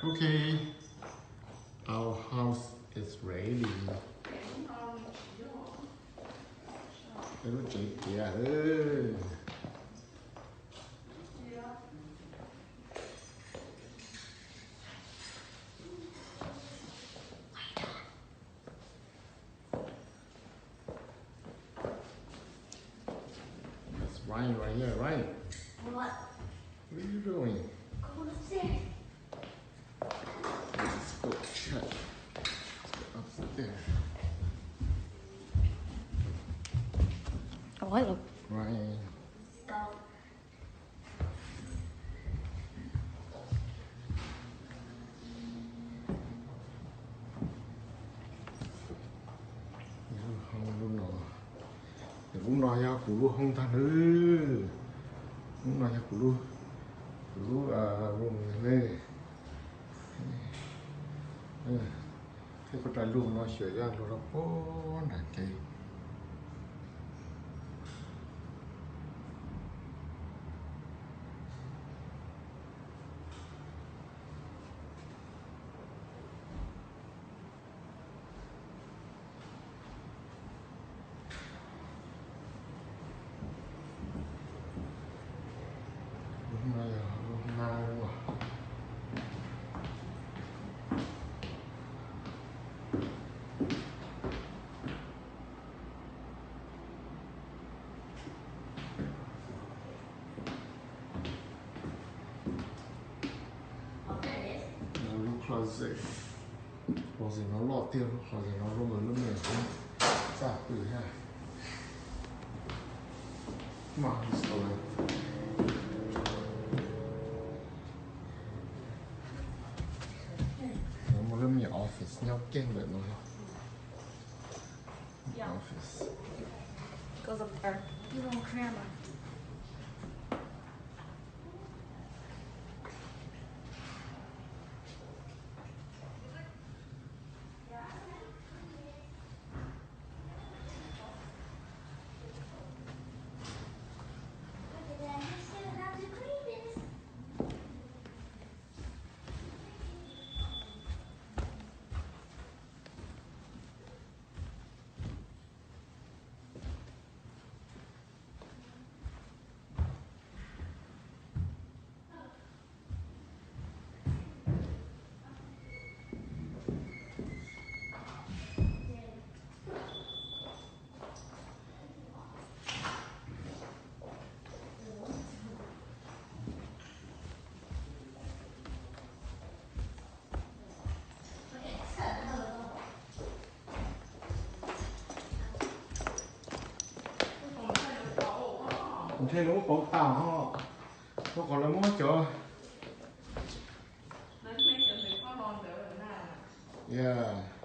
Okay, our house is ready. Peb lub tsev tiav. That's right, right here, right? What? What are you doing? Go upstairs. Let's go check. Let's go upstairs. Oh, hello. Right. Go. Lub no, lub no yog kuv lub hoob ntag nawb. Lub no yog kuv lub, kuv lub room ne. Thiab kuv rais lug no xyuas zaj lug rau puag nram kev. Lub no yog lub hoob nab. Lub closet, closet no loj tiag, lub closet no zoo nkaus lub me nyuam txaj pw thiab. Muaj lub me nyuam office nyob kiag ntawm no. Office. Goes up there. You won't cramp. Ntshe lawv muab pauv tas ho, rau qhov lawv muab cov, yeah.